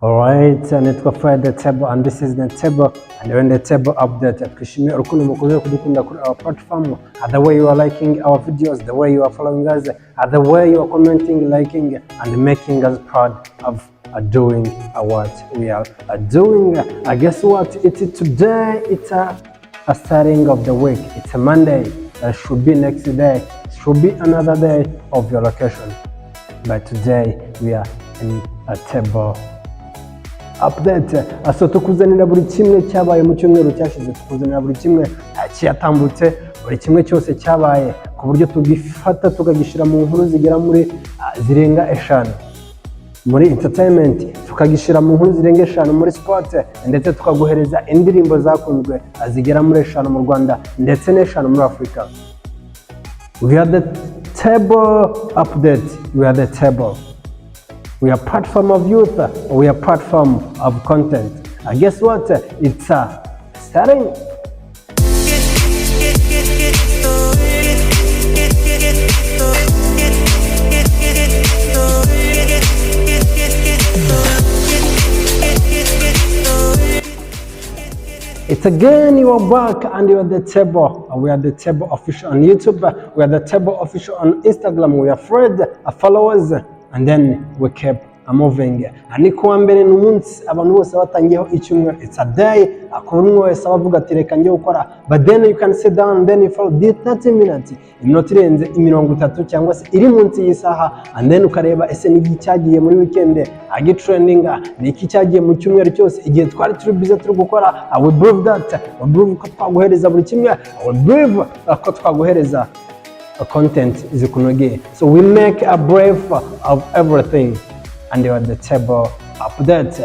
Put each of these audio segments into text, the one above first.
Alright, nitwa Fred the Table and this is the Table and when the Table update. Twishimiye urukundo mukomeje kudukunda kuri our platform, the way you are liking our videos, the way you are following us, the way you are commenting, liking and making us proud of doing what we are doing. Guess what? It's today, it's a starting of the week. It's a Monday. Should be next day. Should be another day of your location. But today we are in a table update. So tukuzanira buri kimwe cyabaye mu cyumweru cyashize, tukuzanira buri kimwe cyatambutse, buri kimwe cyose cyabaye, ku buryo tugifata tukagishyira mu nkuru zigera muri zirenga 5 muri entertainment, tukagishyira mu nkuru zirenga 5 muri sport, ndetse tukaguhereza indirimbo zakunzwe zigera muri 5 mu Rwanda ndetse n'5 muri Afurika. We are the table update. We are the table. We are platform of youth. We are platform of content. Guess what? It's starting. It's again you are back and you are the table. We are the table official on YouTube. We are the table official on Instagram. We are Fred, followers, and then we keep moving. Ni kuwa mbere, ni umunsi abantu bose batangiyeho icyumweru. It's a day ku buri umwe wese aba avuga ati: "Reka njye gukora." But then you can sit down and then you follow the 30 minutes, iminota irenze 30 cyangwa se iri munsi y'isaha, and then ukareba: ese ni iki cyagiye muri weekend agitrendinga? Ni iki cyagiye mu cyumweru cyose igihe twari turi busy turi gukora? We believe that, we believe ko twaguhereza buri kimwe, we believe ko twaguhereza content zikunogeye. So we make a brief of everything and you are the table update.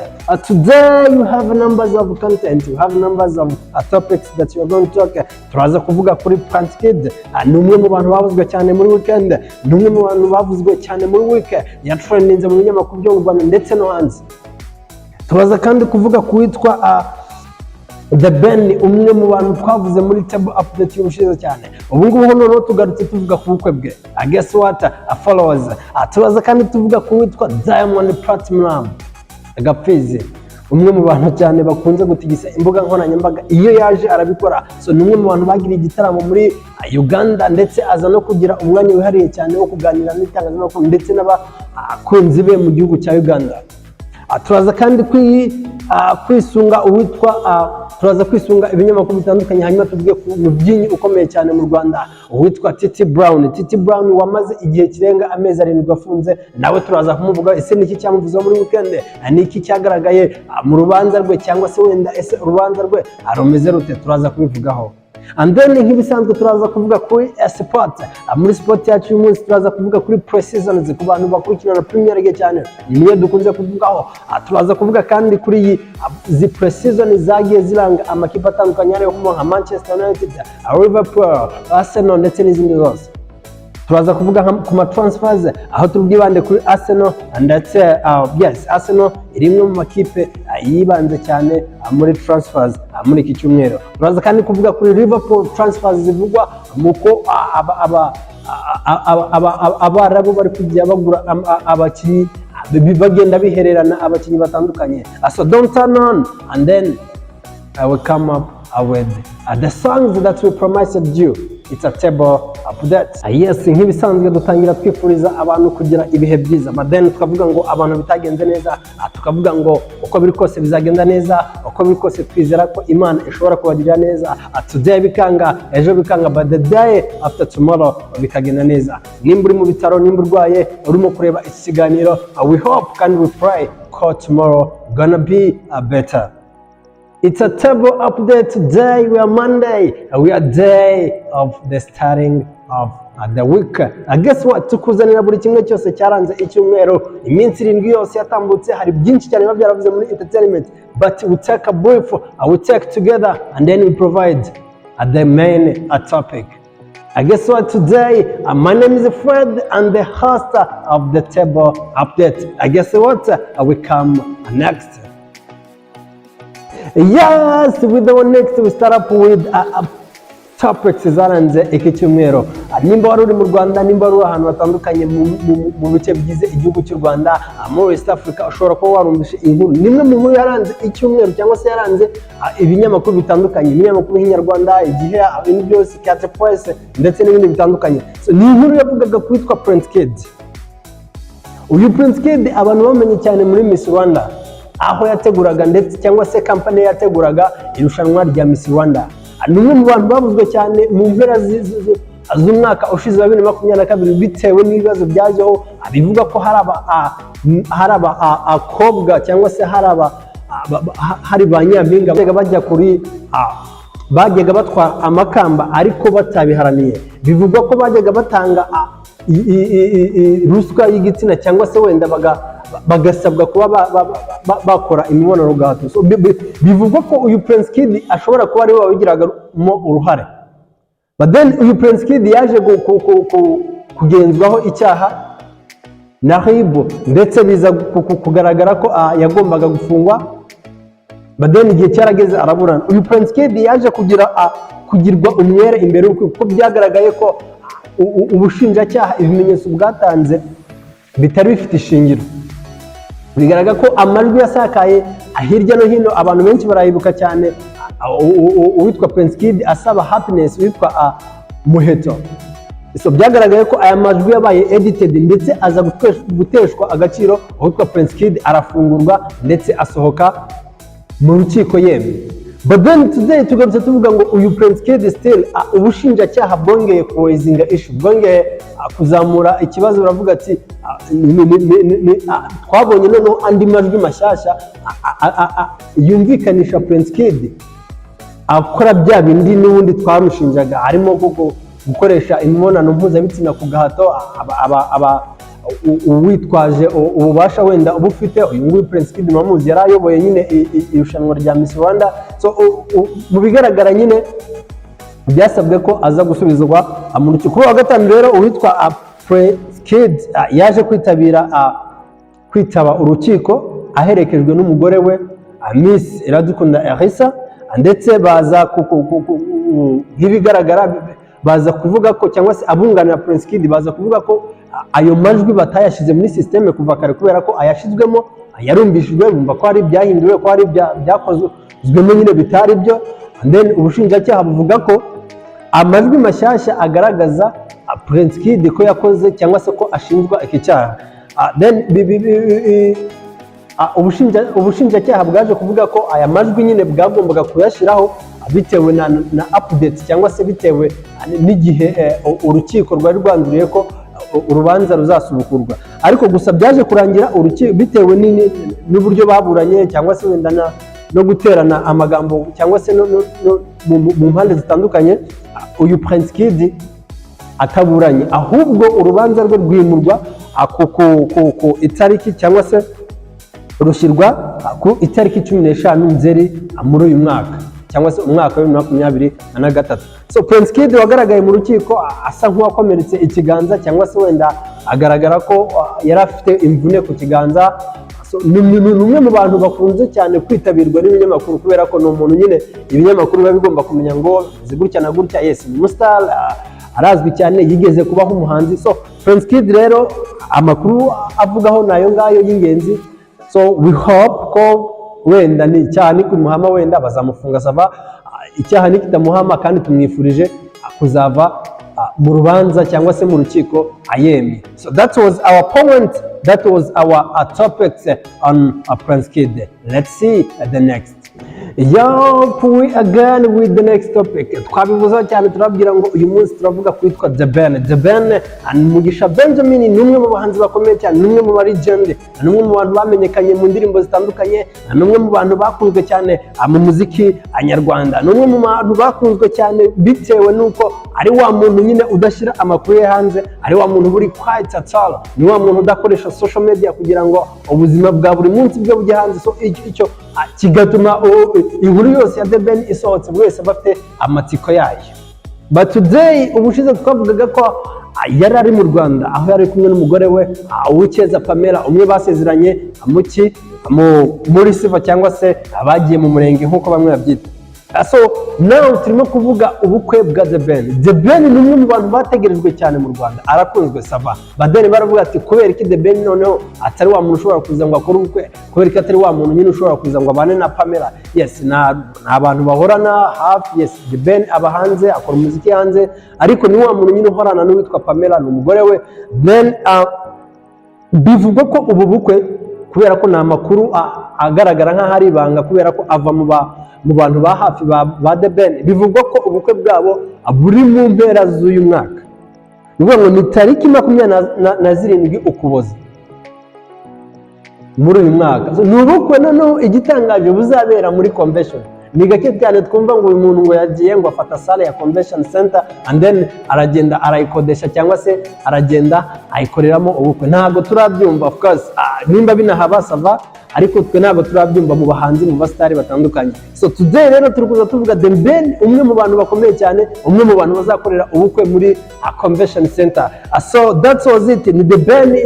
Today you have numbers of content, you have numbers of topics that you are going to talk. Turaza kuvuga kuri Prince Kid, ni umwe mu bantu bavuzwe cyane muri weekend, ni umwe mu bantu bavuzwe cyane muri week, yatrendinze mu binyamakuru byo mu Rwanda ndetse no hanze. Turaza kandi kuvuga ku witwa The Ben, umwe mu bantu twavuze muri table update y'ubushize cyane. Ubu ngubu noneho tugarutse tuvuga ku bukwe bwe. I guess what? A followers. Turaza kandi tuvuga ku witwa Diamond Platnumz Gapfizi, umwe mu bantu cyane bakunze gutigisa imbuga nkoranyambaga, iyo yaje arabikora. So ni umwe mu bantu bagiriye igitaramo muri Uganda, ndetse aza no kugira umwanya wihariye cyane wo kuganira n'itangazamakuru ndetse n'abakunzi be mu gihugu cya Uganda. Turaza kandi kwisunga uwitwa turaza kwisunga ibinyamakuru bitandukanye, hanyuma tuvuge ku mubyinnyi ukomeye cyane mu Rwanda uwitwa Titi Brown. Titi Brown wamaze igihe kirenga amezi 7 afunze, nawe turaza kumuvuga. Ese niki cyamuvuzeho muri weekend? Ni iki cyagaragaye mu rubanza rwe, cyangwa se wenda ese urubanza rwe rumeze rute? Turaza kubivugaho. And then nk'ibisanzwe turaza kuvuga kuri sport. Muri sport yacu uyu munsi turaza kuvuga kuri pre-seasons, ku bantu bakurikirana Premier League cyane niyo dukunze kuvugaho. Turaza kuvuga kandi kuri iyi zi pre-season zagiye ziranga amakipe atandukanye ariho nka Manchester United, Liverpool, Arsenal ndetse n'izindi zose. Turaza kuvuga ku ma transfers, aho turi bwibande kuri Arsenal ndetse yes, Arsenal iri imwe mu makipe yibanze cyane muri transfers muri iki cyumweru. Turaza kandi kuvuga kuri Liverpool transfers zivugwa mu ko Abarabu bari kujya bagura abakinnyi, bagenda bihererana abakinnyi batandukanye. So don't turn on and then I will come up with the songs that we promised you. It's a table update. Yes, nk'ibisanzwe dutangira twifuriza abantu kugira ibihe byiza, but then tukavuga ngo abantu bitagenze neza, tukavuga ngo uko biri kose bizagenda neza, uko biri kose twizera ko Imana ishobora kubagirira neza. Today bikanga, ejo bikanga, but the day after tomorrow bikagenda neza. Nimba uri mu bitaro, nimba urwaye, urimo kureba iki kiganiro, we hope kandi we pray ko tomorrow gonna be better. It's a table update today. We are Monday. We are day of the starting of the week. Guess what? Tukuzanira buri kimwe cyose cyaranze icyumweru. Iminsi 7 yose yatambutse, hari byinshi cyane biba byaravuze muri entertainment. But we take a brief, we take together and then we provide the main topic. Guess what? Today, my name is Fred and the host of the table update. Guess what? We come next. Yes, with our next we start up with topics zaranze iki cyumweru. Nimba wari uri mu Rwanda, nimba wari uri ahantu hatandukanye mu bice bigize igihugu cy'u Rwanda, muri West Africa, ushobora kuba warumvise inkuru. Ni imwe mu nkuru yaranze icyumweru cyangwa se yaranze ibinyamakuru bitandukanye, ibinyamakuru nk'Inyarwanda, Igihe, ibintu byose, Kate Press ndetse n'ibindi bitandukanye. So, ni inkuru yavugaga ku witwa Prince Kid. Uyu Prince Kid abantu bamenye cyane muri Miss Rwanda, aho yateguraga ndetse cyangwa se kampani ye yateguraga irushanwa rya Miss Rwanda. Ni umwe mu bantu bavuzwe cyane mu mpera z'umwaka ushize wa 2022, bitewe n'ibibazo byajeho bivuga ko hari abakobwa cyangwa se hari ba nyampinga bajyaga bajya kuri bajyaga batwara amakamba ariko batabiharaniye. Bivugwa ko bajyaga batanga ruswa y'igitsina cyangwa se wenda bagasabwa kuba bakora imibonano gahato. So, bivugwa ko uyu Prince Kid ashobora kuba ariwe wabigiragamo uruhare. But then uyu Prince Kid yaje kugenzwaho icyaha na RIB, ndetse biza kugaragara ko yagombaga gufungwa. But then igihe cyarageze araburana. Uyu Prince Kid yaje kugirwa umwere imbere y'urukiko, kuko byagaragaye ko ubushinjacyaha ibimenyetso bwatanze bitari bifite ishingiro. Bigaragara ko amajwi yasakaye hirya no hino, abantu benshi barayibuka cyane, uwitwa Prince Kid asaba Happiness witwa Muheto. So byagaragaye ko aya majwi yabaye edited ndetse aza guteshwa agaciro. Uwitwa Prince Kid arafungurwa ndetse asohoka mu rukiko yemye. But then today tugarutse tuvuga ngo uyu Prince Kid still ubushinjacyaha bwongeye kuraisinga issue, bwongeye kuzamura ikibazo, baravuga ati twabonye noneho andi majwi mashyashya yumvikanisha Prince Kid akora bya bindi n'ubundi twamushinjaga, harimo gukoresha imibonano mpuzabitsina ku gahato uwitwaje ububasha wenda uba ufite. Uyu nguyu Prince Kid muramuzi, yari ayoboye nyine irushanwa rya Miss Rwanda. So mu bigaragara nyine byasabwe ko aza gusubizwa mu rukiko. Kuri uwa gatanu rero uwitwa Prince Kid yaje kwitabira kwitaba urukiko aherekejwe n'umugore we, Miss Iradukunda Elsa, ndetse baza nk'ibigaragara baza kuvuga ko, cyangwa se abunganira Prince Kid baza kuvuga ko ayo majwi batayashyize muri système kuva kare, kubera ko ayashyizwemo yarumvishijwe, bumva ko hari ibyahinduwe, ko hari byakozwemo nyine bitari byo. And then ubushinjacyaha buvuga ko amajwi mashyashya agaragaza Prince Kid ko yakoze cyangwa se ko ashinjwa iki cyaha. Then ubushinjacyaha bwaje kuvuga ko aya majwi nyine bwagombaga kuyashyiraho bitewe na update cyangwa se bitewe n'igihe urukiko rwari rwanzuriye ko urubanza ruzasubukurwa. Ariko gusa byaje kurangira urukiko, bitewe n'uburyo baburanye cyangwa se wenda no guterana amagambo cyangwa se no mu mpande zitandukanye, uyu Prince Kid ataburanye, ahubwo urubanza rwe rwimurwa ku itariki cyangwa se rushyirwa ku itariki 15 Nzeri muri uyu mwaka cyangwa se umwaka wa 2023. So Prince Kid wagaragaye mu rukiko asa nk'uwakomeretse ikiganza cyangwa se wenda agaragara ko yari afite imvune ku kiganza. So, ni umwe mu bantu bakunze cyane kwitabirwa n'ibinyamakuru, kubera ko ni umuntu nyine ibinyamakuru biba bigomba kumenya ngo bimeze gutya na gutya. Yes, ni umustar, arazwi cyane, yigeze kubaho umuhanzi. So Prince Kid rero amakuru avugaho ni ayo ngayo y'ingenzi. So we hope ko wenda ni icyaha nikumuhama wenda bazamufunga sava, icyaha nikitamuhama kandi tumwifurije kuzava mu rubanza cyangwa se mu rukiko ayemye. So that was our point, that was our topics on Prince Kid. Let's see the next. Yup, we again with the next topic. Twabivuzeho cyane, turababwira ngo uyu munsi turavuga ku witwa The Ben. The Ben and Mugisha Benjamin ni umwe mu bahanzi bakomeye cyane, ni umwe mu ba legend, ni umwe mu bantu bamenyekanye mu ndirimbo zitandukanye, ni umwe mu bantu bakunzwe cyane mu muziki nyarwanda, ni umwe mu bantu bakunzwe cyane bitewe n'uko ari wa muntu nyine udashyira amakuru ye hanze, ari wa muntu uri quiet at all, ni wa muntu udakoresha social media kugira ngo ubuzima bwa buri munsi bwe bujye hanze. So icyo kigatuma inkuru yose ya The Ben isohotse buri wese aba afite amatsiko yayo. But today, ubushize twavugaga ko yari ari mu Rwanda, aho yari kumwe n'umugore we, Uwicyeza Pamela, umwe basezeranye muri civil cyangwa se abagiye mu murenge nk'uko bamwe babyita. So now turimo kuvuga ubukwe bwa The Ben. The Ben ni umwe mu bantu bategerejwe cyane mu Rwanda, arakunzwe, ça va. But then baravuga ati: "Kubera iki The Ben noneho atari wa muntu ushobora kuza ngo akore ubukwe? Kubera ko atari wa muntu nyine ushobora kuza ngo abane na Pamela?" Yes, ni abantu bahorana hafi. Yes, The Ben aba hanze, akora umuziki hanze, ariko ni wa muntu nyine uhorana n'uwitwa Pamela, ni umugore we. Then bivugwa ko ubu bukwe, kubera ko ni amakuru agaragara nk'aho ari ibanga, kubera ko ava mu bantu ba hafi ba The Ben, bivugwa ko ubukwe bwabo buri mu mpera z'uyu mwaka. Ni ukuvuga ngo ni tariki 27 Ukuboza muri uyu mwaka. So, ni ubukwe noneho igitangaje buzabera muri convention. Ni gake cyane twumva ngo uyu muntu ngo yagiye ngo afata salle ya convention center and then aragenda arayikodesha, cyangwa se aragenda ayikoreramo ubukwe. Ntabwo turabyumva. Of course, nimba binahaba, ça va, ariko twe ntabwo turabyumva mu bahanzi, mu basitari batandukanye. So today rero turi kuza tuvuga The Ben, umwe mu bantu bakomeye cyane, umwe mu bantu bazakorera ubukwe muri convention center. So that was it. Ni The Ben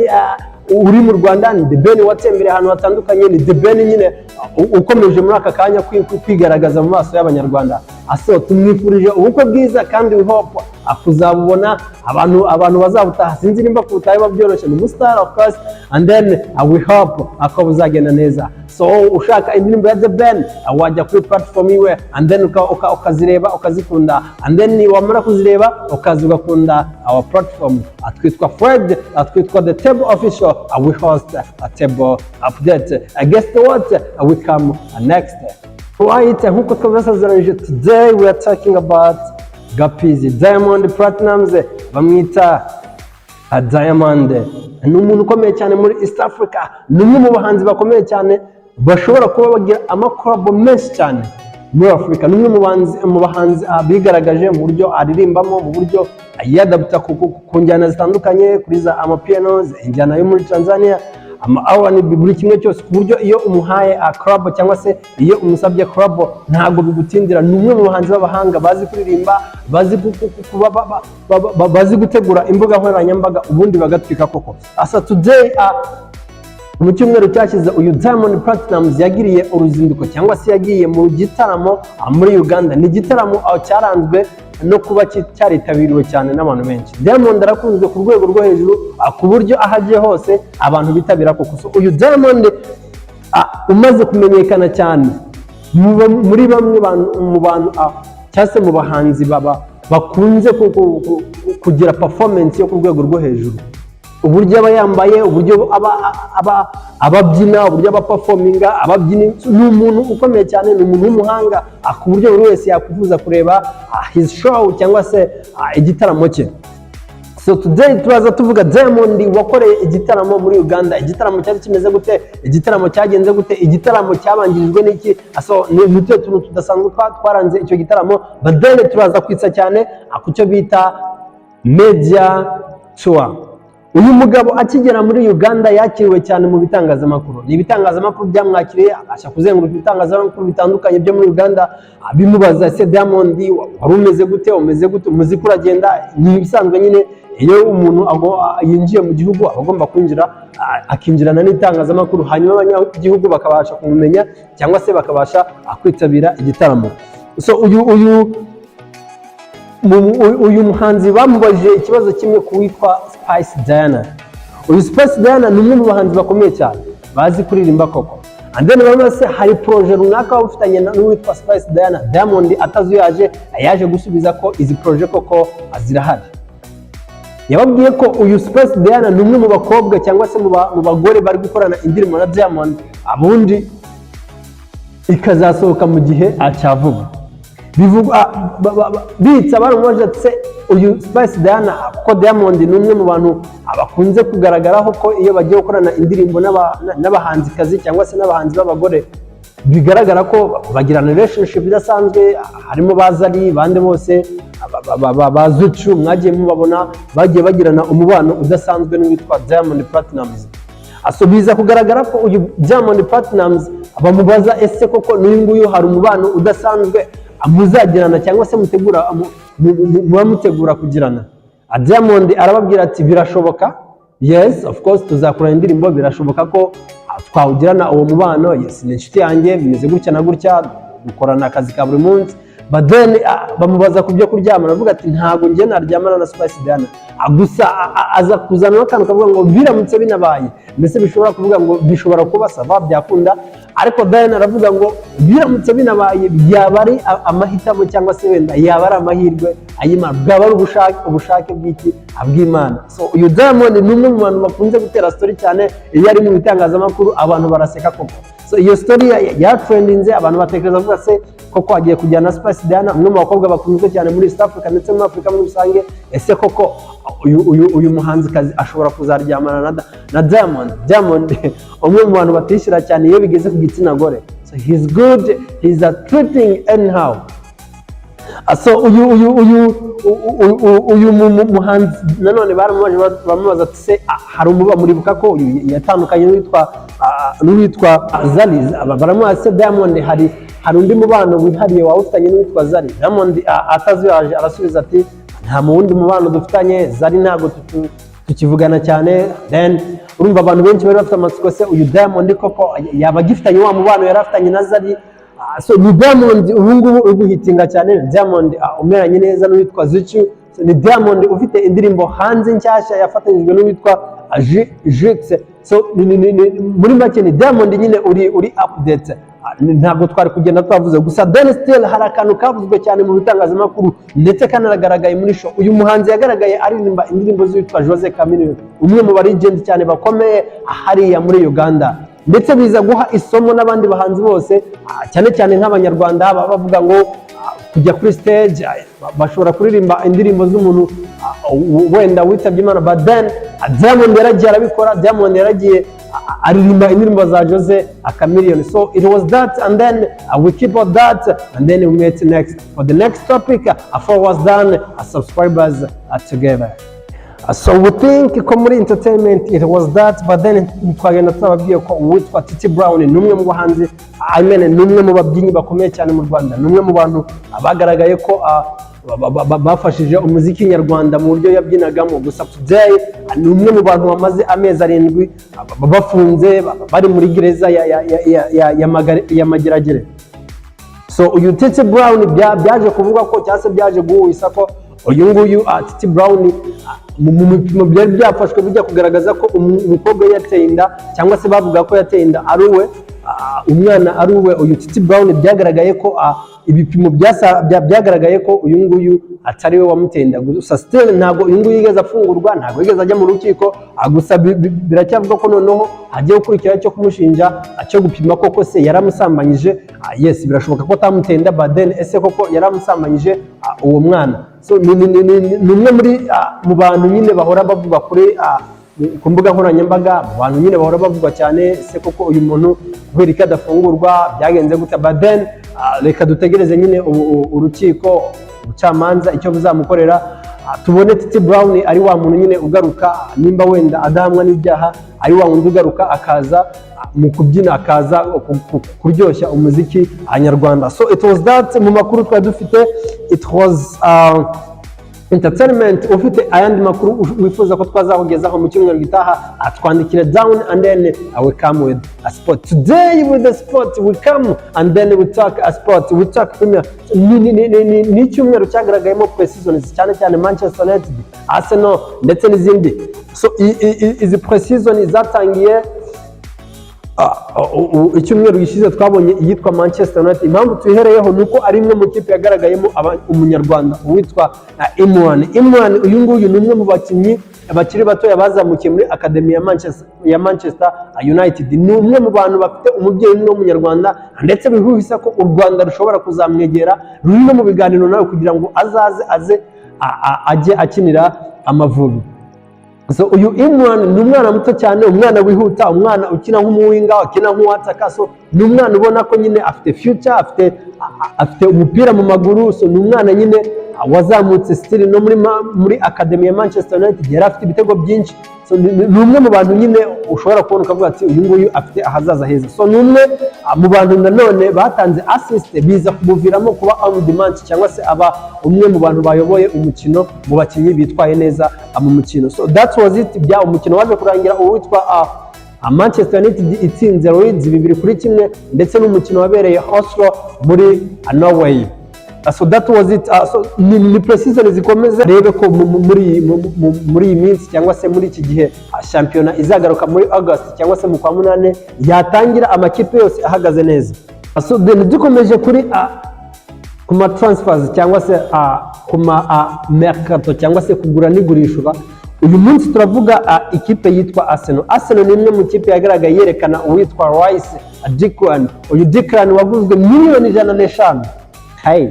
uri mu Rwanda, ni The Ben watembereye ahantu hatandukanye, ni The Ben nyine ukomeje muri aka kanya kwigaragaza mu maso y'Abanyarwanda. So tumwifurije ubukwe bwiza kandi we hope kuzabubona, abantu bazabutaha. Sinzi nimba kubutaha biba byoroshye, ni umustar of course, and then we hope ko buzagenda neza. So ushaka indirimbo ya The Ben, wajya kuri platform iwe and then ukazireba, ukazikunda, and then wamara kuzireba ukaza ugakunda our platform. Twitwa Fred, twitwa The Table Official. We host a table update. Guess what? We come next. Right, nkuko twabasezeranyije, today we are talking about Gapizi Diamond Platnumz. Bamwita Diamond, ni umuntu ukomeye cyane muri East Africa, ni umwe mu bahanzi bakomeye cyane bashobora kuba bagira amacollabo menshi cyane muri Afurika. Ni umwe mu bahanzi bigaragaje mu buryo aririmbamo, mu buryo yadaputa ku njyana zitandukanye, kuri za amapiano, injyana yo muri Tanzania, ama R&B, buri kimwe cyose, ku buryo iyo umuhaye a collabo cyangwa se iyo umusabye collabo ntabwo bigutindira. Ni umwe mu bahanzi b'abahanga bazi kuririmba, bazi kuba bazi gutegura imbuga nkoranyambaga, ubundi bagatwika koko. Asa today, mu cyumweru cyashize, uyu Diamond Platnumz yagiriye uruzinduko cyangwa se yagiye mu gitaramo muri Uganda. Ni igitaramo cyaranzwe no kuba cyaritabiriwe cyane n'abantu benshi. Diamond arakunzwe ku rwego rwo hejuru, ku buryo aho agiye hose abantu bitabira koko. So, uyu Diamond umaze kumenyekana cyane muri bamwe mu bantu cyangwa se mu bahanzi baba bakunze kugira performance yo ku rwego rwo hejuru, uburyo aba yambaye, uburyo aba ababyina, uburyo aba performinga ababyina, ni umuntu ukomeye cyane, ni umuntu w'umuhanga, ku buryo buri wese yakwifuza kureba his show cyangwa se igitaramo cye. So today turaza tuvuga Diamond wakoreye igitaramo muri Uganda. Igitaramo cyari kimeze gute? Igitaramo cyagenze gute? Igitaramo cyabanjirijwe n'iki? So ni utuhe tuntu tudasanzwe twaranze icyo gitaramo? But then turaza kwitsa cyane ku cyo bita media tour. Uyu mugabo akigera muri Uganda yakiriwe cyane mu bitangazamakuru. Ni ibitangazamakuru byamwakiriye, abasha kuzenguruka ibitangazamakuru bitandukanye byo muri Uganda, bimubaza: "Ese Diamond, wari umeze gute? Umeze gute? Umuziki uragenda?" Ni ibisanzwe nyine, iyo umuntu yinjiye mu gihugu aba agomba kwinjira, akinjirana n'itangazamakuru, hanyuma abanyagihugu bakabasha kumumenya cyangwa se bakabasha kwitabira igitaramo. So uyu muhanzi bamubajije ikibazo kimwe ku witwa Spice Diana. Uyu Spice Diana ni umwe mu bahanzi bakomeye cyane bazi kuririmba koko. And then bamwe se hari projet runaka waba ufitanye n'uwitwa Spice Diana? Diamond atazuyaje yaje gusubiza ko izi projet koko zirahari. Yababwiye ko uyu Spice Diana ni umwe mu bakobwa cyangwa se mu bagore bari gukorana indirimbo na Diamond, abundi ikazasohoka mu gihe cya vuba. Bivugwa bitsa baramubaje ati: "Se uyu Spice Diana, kuko Diamond ni umwe mu bantu bakunze kugaragaraho ko iyo bagiye gukorana indirimbo n'abahanzikazi cyangwa se n'abahanzi b'abagore, bigaragara ko bagirana relationship idasanzwe, harimo ba Zari, bande bose, ba Zuchu mwagiye mubabona, bagiye bagirana umubano udasanzwe n'uwitwa Diamond Platnumz." So biza kugaragara ko uyu Diamond Platnumz bamubaza: "Ese koko n'uyu nguyu hari umubano udasanzwe muzagirana cyangwa se mutegura muba mutegura kugirana?" Diamond arababwira ati: "Birashoboka, yes, of course tuzakorana indirimbo, birashoboka ko twawugirana uwo mubano. Yes, ni inshuti yanjye, bimeze gutya na gutya." Dukorana akazi ka buri munsi. But then bamubaza ku byo kuryamana, aravuga ati: "Ntabwo njye naryamana na Spice Diana." Gusa aza kuzana akantu kavuga ngo biramutse binabaye, mbese bishobora kuvuga ngo bishobora kuba ça va, byakunda. Ariko then aravuga ngo biramutse binabaye byaba ari amahitamo, cyangwa se wenda yaba ari amahirwe ay'Imana, bwaba ari ubushake bw'iki? Bw'Imana. So uyu Diamond ni umwe mu bantu bakunze gutera story cyane. Iyo ari mu bitangazamakuru abantu baraseka koko. So iyo story yatrendinze, abantu batekereza bavuga: "Se koko agiye kujyana na Spice Diana, umwe mu bakobwa bakunzwe cyane muri East Africa ndetse muri Afurika muri rusange? Ese koko uyu muhanzikazi ashobora kuzaryamana na Diamond?" Diamond, umwe mu bantu batishyura cyane iyo bigeze ku gitsina gore. So he's good, he's a treating anyhow. So uyu muhanzi nanone baramubaje, bamubaza ati: "Se hari umuba muribuka ko uyu yatandukanye n'uwitwa Zari?" Baramubaza: "Se Diamond, hari undi mubano wihariye waba ufitanye n'uwitwa Zari?" Diamond atazuyaje arasubiza ati: "Nta mu wundi mubano dufitanye, Zari ntabwo tukivugana cyane." Then urumva abantu benshi bari bafite amatsiko: se uyu Diamond koko yaba agifitanye wa mubano yari afitanye na Zari? So ni Diamond ubu ngubu uri guhitinga cyane, ni Diamond umeranye neza n'uwitwa Zuchu. So, ni Diamond ufite indirimbo hanze nshyashya yafatanyijwe n'uwitwa Jux. So muri make ni Diamond nyine uri update. Ntabwo twari kugenda twavuze gusa. Then still hari akantu kavuzwe cyane mu bitangazamakuru ndetse kanagaragaye muri show. Uyu muhanzi yagaragaye aririmba indirimbo z'uwitwa Jose Chameleone, umwe mu ba legend cyane bakomeye hariya muri Uganda, ndetse biza guha isomo n'abandi bahanzi bose, cyane cyane nk'Abanyarwanda baba bavuga ngo kujya kuri stage bashobora kuririmba indirimbo z'umuntu wenda witabye Imana. But then Diamond yaragiye arabikora. Diamond yaragiye aririmba indirimbo za Jose Chameleone. So it was that, and then we keep on that, and then we meet next for the next topic. For was done, subscribers together. So we think ko muri entertainment it was that, but then twagenda twababwiye ko uwitwa Titi Brown ni umwe mu bahanzi, I mean, ni umwe mu babyinnyi bakomeye cyane mu Rwanda, ni umwe mu bantu bagaragaye ko bafashije umuziki nyarwanda mu buryo yabyinagamo. Gusa today ni umwe mu bantu bamaze amezi 7 bafunze, bari muri gereza ya Mageragere. So uyu Titi Brown byaje kuvuga ko, cyangwa se byaje guhuisa ko uyu nguyu Titi Brown mu bipimo byari byafashwe bijya kugaragaza ko umukobwa we yateye inda, cyangwa se bavuga ko yateye inda ari uwe, umwana ari uwe uyu Titi Brown, byagaragaye ko ibipimo byagaragaye ko uyu nguyu atari we wamuteye inda. Gusa still ntabwo uyu nguyu yigeze afungurwa, ntabwo yigeze ajya mu rukiko. Gusa biracyavuga ko noneho hagiye gukurikiraho cyo kumushinja, cyo gupima koko se yaramusambanyije. Yes, birashoboka ko atamuteye inda, but then ese koko yaramusambanyije uwo mwana? So ni umwe mu bantu nyine bahora bavuga ku mbuga nkoranyambaga, mu bantu nyine bahora bavugwa cyane: ese koko uyu muntu kubera ko adafungurwa, byagenze gute? But then reka dutegereze nyine urukiko, ubucamanza icyo buzamukorera, tubone Titi Brown ari wa muntu nyine ugaruka, nimba wenda adahamwa n'ibyaha, ari wa wundi ugaruka akaza mu kubyina, akaza kuryoshya umuziki nyarwanda. So it was that mu makuru twari dufite. It was entertainment. Ufite ayandi makuru wifuza ko twazakugezaho mu cyumweru gitaha, atwandikire down, and then I will come with a sport. Today with the sport we come and then we talk a sport, we talk Premier. Ni icyumweru cyagaragayemo pre-seasons cyane cyane, Manchester United, Arsenal ndetse n'izindi. So izi pre-season zatangiye icyumweru gishize. Twabonye iyitwa Manchester United. Impamvu tuyihereyeho ni uko ari imwe mu kipe yagaragayemo Umunyarwanda uwitwa Imran. Imran uyu nguyu ni umwe mu bakinnyi bakiri batoya bazamukiye muri academy ya Manchester United. Ni umwe mu bantu bafite umubyeyi umwe w'Umunyarwanda, ndetse bihuhisa ko u Rwanda rushobora kuzamwegera, ruri no mu biganiro nawe kugira ngo azaze aze ajye akinira Amavubi. So uyu Imran ni umwana muto cyane, umwana wihuta, umwana ukina nk'umuwinger, ukina nk'uwataka. So ni umwana ubona ko nyine afite future, afite umupira mu maguru. So ni umwana nyine wazamutse still no muri academy ya Manchester United yari afite ibitego byinshi. So ni umwe mu bantu nyine ushobora kubona ukavuga ati: "Uyu nguyu afite ahazaza heza." So ni umwe mu bantu nanone batanze assist, biza kumuviramo kuba on the match, cyangwa se aba umwe mu bantu bayoboye umukino mu bakinnyi bitwaye neza mu mukino. So that was it. Bya umukino waje kurangira uwitwa Manchester United itsinze Leeds 2-1, ndetse n'umukino wabereye Oslo muri Norway. So that was it. So ni pre-season zikomeza, rebe ko muri iyi minsi cyangwa se muri iki gihe shampiyona izagaruka muri August cyangwa se mu kwa munane yatangira amakipe yose ahagaze neza. So then dukomeje kuri ku ma transfers cyangwa se ku ma mercato cyangwa se kugura n'igurishwa, uyu munsi turavuga ikipe yitwa Arsenal. Arsenal ni imwe mu kipe yagaragaye yerekana uwitwa Rice Declan. Uyu Declan waguzwe miliyoni 105. Hey,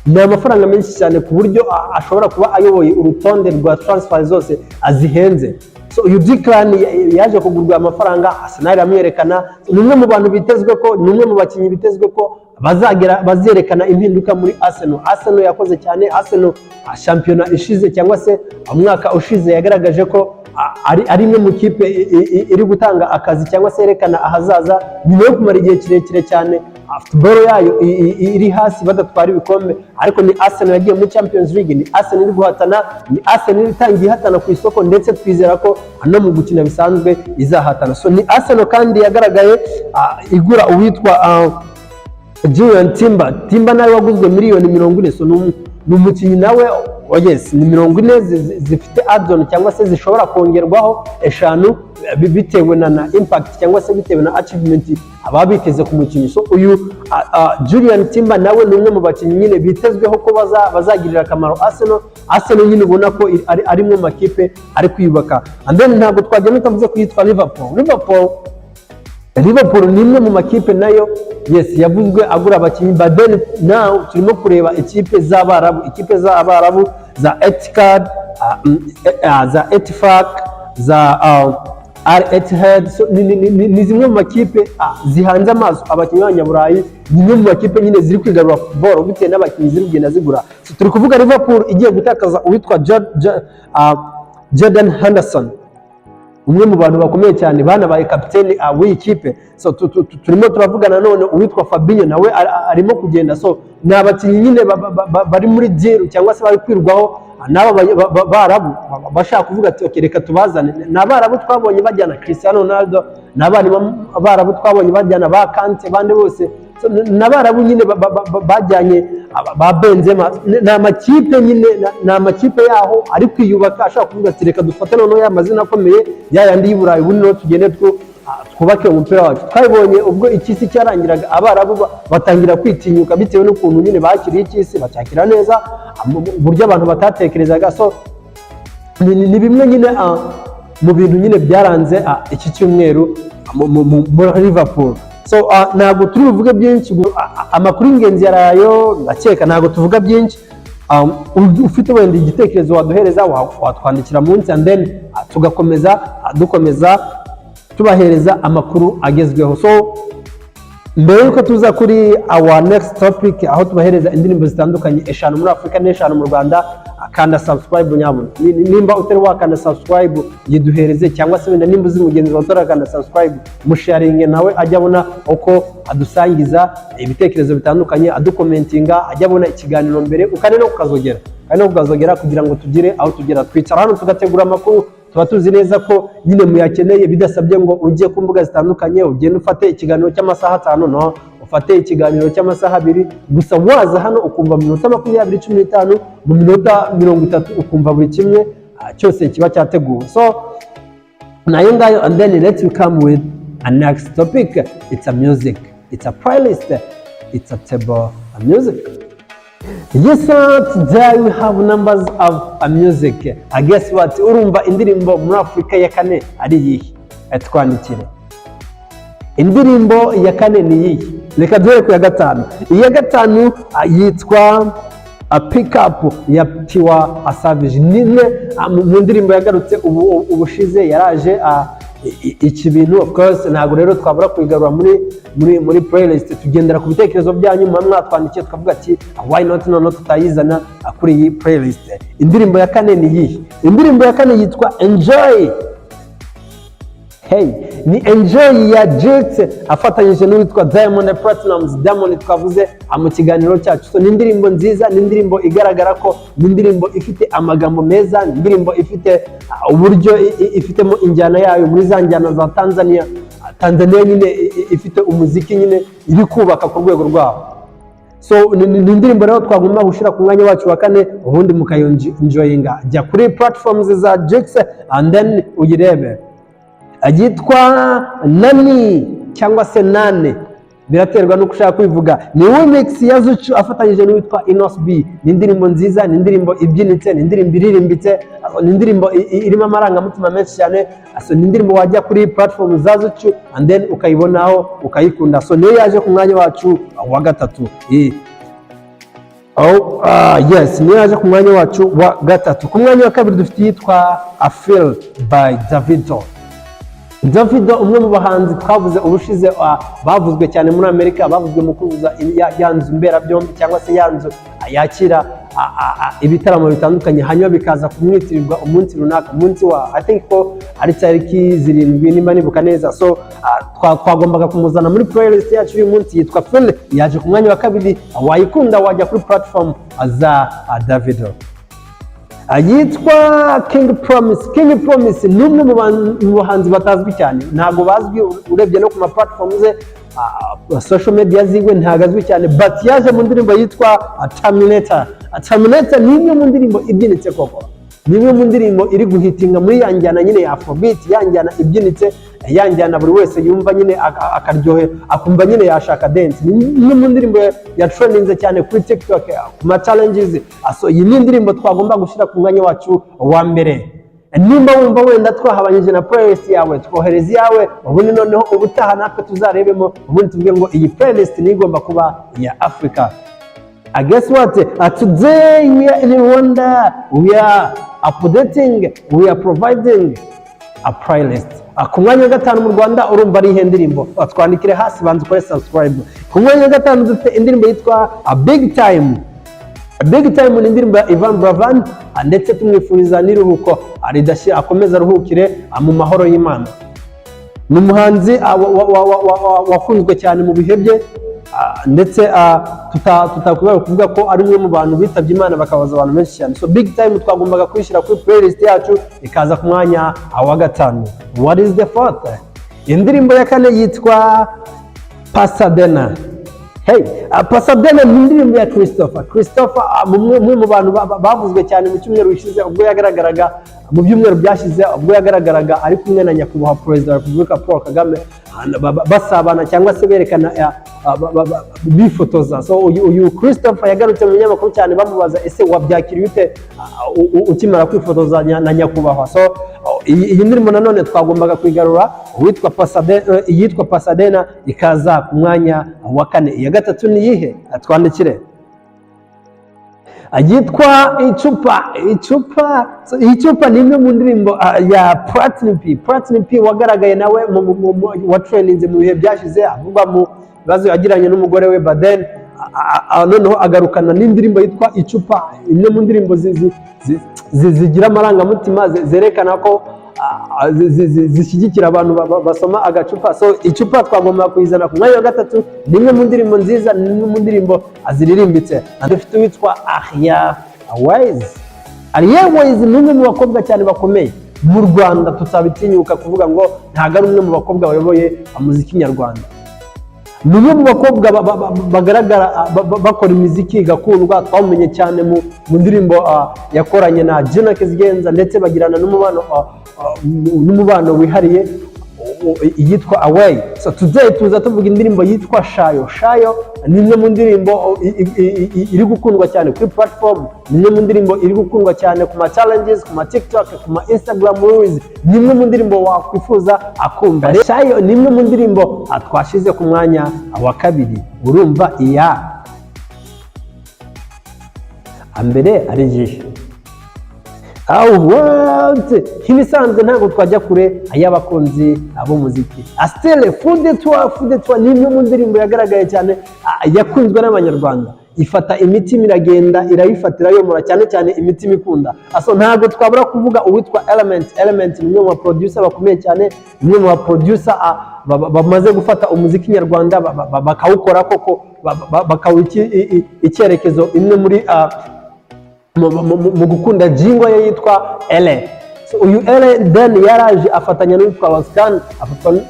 ni amafaranga menshi cyane ku buryo ashobora kuba ayoboye urutonde rwa transfer zose azihenze. So uyu Declan yaje kugurwa amafaranga, Arsenal iramwerekana. Ni umwe mu bantu bitezwe ko, ni umwe mu bakinnyi bitezwe ko bazagera bazerekana impinduka muri Arsenal. Arsenal yakoze cyane. Arsenal shampiyona ishize cyangwa se umwaka ushize yagaragaje ko ari imwe mu kipe iri gutanga akazi cyangwa se yerekana ahazaza nyuma yo kumara igihe kirekire cyane football yayo iri hasi, badatwara ibikombe. Ariko ni Arsenal yagiye muri Champions League, ni Arsenal iri guhatana, ni Arsenal itangiye ihatana ku isoko, ndetse twizera ko no mu gukina bisanzwe izahatana. So ni Arsenal kandi yagaragaye igura uwitwa Julian Timber. Timber nawe waguzwe miliyoni 40. So ni umukinnyi nawe, oh yes, ni 40 zifite add-on cyangwa se zishobora kongerwaho 5 bitewe na impact cyangwa se bitewe na achievement ababa biteze ku mukinnyi. So uyu Julian Timber nawe ni umwe mu bakinnyi nyine bitezweho ko bazagirira akamaro Arsenal. Arsenal nyine ubona ko ari imwe mu makipe ari kwiyubaka. And then ntabwo twagenda tutavuze ko yitwa Liverpool. Liverpool ni imwe mu makipe nayo, yes, yavuzwe agura abakinnyi, but then now turimo kureba ikipe z'Abarabu, ikipe z'Abarabu za Etihad, za Ettifaq, za Al Ittihad. So, ni zimwe mu makipe zihanze amaso abakinnyi b'Abanyaburayi. Ni imwe mu makipe nyine ziri kwigarura football bitewe n'abakinnyi ziri kugenda zigura. So, turi kuvuga Liverpool igiye gutakaza uwitwa Jordan Henderson, umwe mu bantu bakomeye cyane banabaye kapiteni w'iyi kipe. So turimo turavuga nanone uwitwa Fabinho nawe arimo kugenda. So ni abakinnyi nyine bari muri deal cyangwa se bari kwirwaho n'aba Barabu bashaka kuvuga ati: "Okay, reka tubazane." Ni Abarabu twabonye bajyana Cristiano Ronaldo, ni Abarabu twabonye bajyana ba Kante, bande bose. So, ni Abarabu nyine bajyanye ba Benzema. Ni amakipe nyine, ni amakipe yaho ari kwiyubaka, ashaka kuvuga ati: "Reka dufate noneho ya mazina akomeye, ya yandi y'i Burayi, ubundi noneho tugende twubake umupira wacu." Twabibonye ubwo icy'isi cyarangiraga, Abarabu batangira kwitinyuka bitewe n'ukuntu nyine bakiriye icy'isi, bacyakira neza mu buryo abantu batatekerezaga. So ni bimwe nyine mu bintu nyine byaranze iki cyumweru muri Liverpool. So ntabwo turi buvuge byinshi, amakuru y'ingenzi yarayo ndakeka, ntabwo tuvuga byinshi. Ufite wenda igitekerezo waduhereza, watwandikira munsi, and then tugakomeza dukomeza tubahereza amakuru agezweho. So mbere yuko tuza kuri our next topic, aho tubahereza indirimbo zitandukanye, eshanu muri Afurika n'eshanu mu Rwanda, kanda subscribe nyabuna. Nimba utari wakanda subscribe, yiduhereze, cyangwa se wenda nimba uzi mugenzi wawe utarakanda subscribe, musharinge nawe ajya abona uko adusangiza ibitekerezo bitandukanye, adukomentinga, ajya abona ikiganiro mbere, ukane no kukazogera, kandi no kukazogera kugira ngo tugire aho tugera. Twicara hano tugategura amakuru, tuba tuzi neza ko nyine muyakeneye, bidasabye ngo ujye ku mbuga zitandukanye ugende ufate ikiganiro cy'amasaha 5, no ufate ikiganiro cy'amasaha 2 gusa. Waza hano ukumva mu minota 20, 15, mu minota 30, ukumva buri kimwe cyose kiba cyateguwe. So nayo ngayo, and then let's come with a next topic. It's a music, it's a playlist, it's a table of music. Yes sir, today we have numbers of a music. I guess what? Urumva indirimbo muri Afurika ya kane ari iyihe? Twandikire. Indirimbo ya kane ni iyihe? Reka duhere ku ya gatanu. Iya gatanu yitwa a Pick Up ya Tiwa Savage. Ni imwe mu ndirimbo yagarutse ubu ubushize, yaraje iki bintu. Of course ntabwo rero twabura kuyigarura muri playlist. Tugendera ku bitekerezo byanyu muba mwatwandikiye, tukavuga ati: "Why not noneho tutayizana kuri iyi playlist?" Indirimbo ya kane ni iyihe? Indirimbo ya kane yitwa Enjoy. Hey, ni Enjoy ya Jux afatanyije n'uwitwa Diamond Platnumz, Diamond twavuze mu kiganiro cyacu. So ni indirimbo nziza, ni indirimbo igaragara ko ni indirimbo ifite amagambo meza, ni indirimbo ifite uburyo ifitemo injyana yayo muri za njyana za Tanzania. Tanzania nyine ifite umuziki nyine iri kubaka ku rwego rwabo. So ni indirimbo rero twagomba gushyira ku mwanya wacu wa kane, ubundi mukayenjoyinga. Jya kuri platforms za Jux and then uyirebe. Yitwa Nani cyangwa se Nane, biraterwa n'uko ushaka kwivuga. Ni remix ya Zuchu afatanyije n'uwitwa Innoss'B. Ni indirimbo nziza, ni indirimbo ibyinitse, ni indirimbo iririmbitse, ni indirimbo irimo amarangamutima menshi cyane. So ni indirimbo wajya kuri platform za Zuchu and then ukayibonaho, ukayikunda. So niyo yaje ku mwanya wacu wa gatatu. Oh, yes, niyo yaje ku mwanya wacu wa gatatu. Ku mwanya wa kabiri dufite iyitwa A Feel by Davido. Davido, umwe mu bahanzi twavuze ubushize, bavuzwe cyane muri Amerika, bavuzwe mu kuzuza ya nzu mberabyombi cyangwa se ya nzu yakira ibitaramo bitandukanye, hanyuma bikaza kumwitirirwa umunsi runaka, umunsi wa, I think ko ari tariki 7 nimba nibuka neza. So twagombaga kumuzana muri playlist yacu y'uyu munsi. Yitwa Feel, yaje ku mwanya wa kabiri. Wayikunda wajya kuri platform za Davido. Yitwa King Promise. King Promise ni umwe mu bahanzi batazwi cyane, ntabwo bazwi urebye no ku ma platform ze, social media ziwe, ntabwo azwi cyane, but yaje mu ndirimbo yitwa Terminator. Terminator ni imwe mu ndirimbo ibyinitse koko, ni imwe mu ndirimbo iri guhitinga muri ya njyana nyine ya Afrobeat, ya njyana ibyinitse, ya njyana buri wese yumva nyine akaryohe, akumva nyine yashaka dance. Ni imwe mu ndirimbo ya trendinze cyane kuri TikTok, ku ma challenges. So iyi ni indirimbo twagomba gushyira ku mwanya wacu wa mbere. Nimba wumva wenda twahabanyije na playlist yawe, twohereza iyawe, ubundi noneho ubutaha natwe tuzarebemo, ubundi tuvuge ngo iyi playlist niyo igomba kuba iya Africa. Guess what? Today we are in Rwanda. We are updating, we are providing a playlist. Ku mwanya wa gatanu mu Rwanda urumva ari iyihe ndirimbo? Twandikire hasi, banza ukore subscribe. Ku mwanya wa gatanu dufite indirimbo yitwa A Big Time. A Big Time ni indirimbo ya Yvan Buravan, ndetse tumwifuriza n'iruhuko ridashira, akomeze aruhukire mu mahoro y'Imana. Ni umuhanzi wakunzwe cyane mu bihe bye, ndetse tutakwiye kuvuga ko ari umwe mu bantu bitabye Imana bakabaza abantu benshi cyane. So Big Time twagombaga kuyishyira kuri playlist yacu, ikaza ku mwanya wa gatanu. What is the fourth? Indirimbo ya kane yitwa Pasadena. Hey, Pasadena ni indirimbo ya Christopher. Christopher, umwe mu bantu bavuzwe cyane mu cyumweru gishize ubwo yagaragaraga, mu byumweru byashize ubwo yagaragaraga ari kumwe na nyakubahwa Perezida wa Repubulika Paul Kagame, basabana cyangwa se berekana, bifotoza. So uyu Christopher yagarutse mu binyamakuru cyane, bamubaza: "Ese wabyakiriye ute ukimara kwifotoza na nyakubahwa?" So iyi ndirimbo nanone twagombaga kuyigarura, uwitwa Pasadena, iyitwa Pasadena ikaza ku mwanya wa kane. Iya gatatu ni iyihe? Twandikire. Yitwa Icupa. Icupa. So, Icupa ni imwe mu ndirimbo ya Platini P. Platini P wagaragaye nawe wa trendinze mu bihe byashize, avugwa mu bibazo yagiranye n'umugore we Baden, noneho agarukana n'indirimbo yitwa Icupa, imwe mu ndirimbo zigira amarangamutima, zerekana ko zishyigikira abantu basoma agacupa. So Icupa twagomba kuyizana ku mwanya wa gatatu. Ni imwe mu ndirimbo nziza, ni imwe mu ndirimbo ziririmbitse. Dufite uwitwa Ariel Wayz. Ariel Wayz ni umwe mu bakobwa cyane bakomeye mu Rwanda, tutabitinyuka kuvuga ngo ntabwo ari umwe mu bakobwa bayoboye umuziki nyarwanda. Ni umwe mu bakobwa bagaragara bakora imiziki igakundwa. Twamumenye cyane mu ndirimbo yakoranye na Juno Kizigenza, ndetse bagirana n'umubano wihariye, iyitwa Away. So today tuza tuvuga indirimbo yitwa Shayo. Shayo ni imwe mu ndirimbo iri gukundwa cyane kuri platform, ni imwe mu ndirimbo iri gukundwa cyane ku ma challenges, ku ma TikTok, ku ma Instagram reels. Ni imwe mu ndirimbo wakwifuza akumva. Shayo ni imwe mu ndirimbo twashize ku mwanya wa kabiri. Urumva iya mbere ari iyihe? Nk'ibisanzwe ntabwo twajya kure y'abakunzi b'umuziki. Asitele Fude Tuwa. Fude Tuwa ni imwe mu ndirimbo yagaragaye cyane, yakunzwe n'Abanyarwanda. Ifata imitima, iragenda irayifata, irayomora, cyane cyane imitima ikunda. So ntabwo twabura kuvuga uwitwa Element. Element ni umwe mu ba producer bakomeye cyane, ni umwe mu ba producer bamaze gufata umuziki nyarwanda bakawukora koko, bakawuha icyerekezo, imwe muri mu gukunda jingle ye yitwa Ele. So, uyu Ele then yaraje afatanya n'uwitwa Roscan,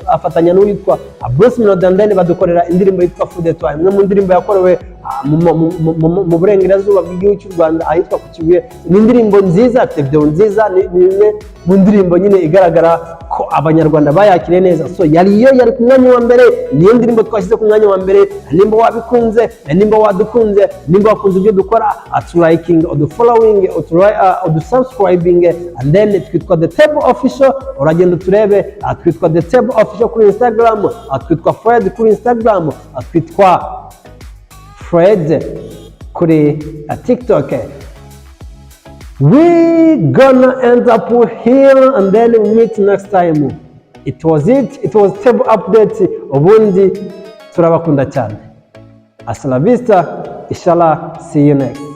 afatanya n'uwitwa Bruce Melody, and then badukorera indirimbo yitwa Fou de Toi, imwe mu ndirimbo yakorewe mu burengerazuba bw'igihugu cy'u Rwanda, ahitwa ku Kibuye. Ni indirimbo nziza, ifite video nziza, ni imwe mu ndirimbo nyine igaragara ko Abanyarwanda bayakiriye neza. So yari iyo yari ku mwanya wa mbere, niyo ndirimbo twashyize ku mwanya wa mbere. Nimba wabikunze, nimba wadukunze, nimba wakunze ibyo dukora, aturayikinge, udufollowing, udusubscribing, and then twitwa The Table Official. Uragenda uturebe, twitwa The Table Official kuri Instagram, twitwa Fred kuri Instagram, twitwa Fred kuri TikTok. We gonna end up here and then we meet next time. It was it. It was Table Update. Ubundi turabakunda cyane. Hasta la vista. Inshallah, see you next.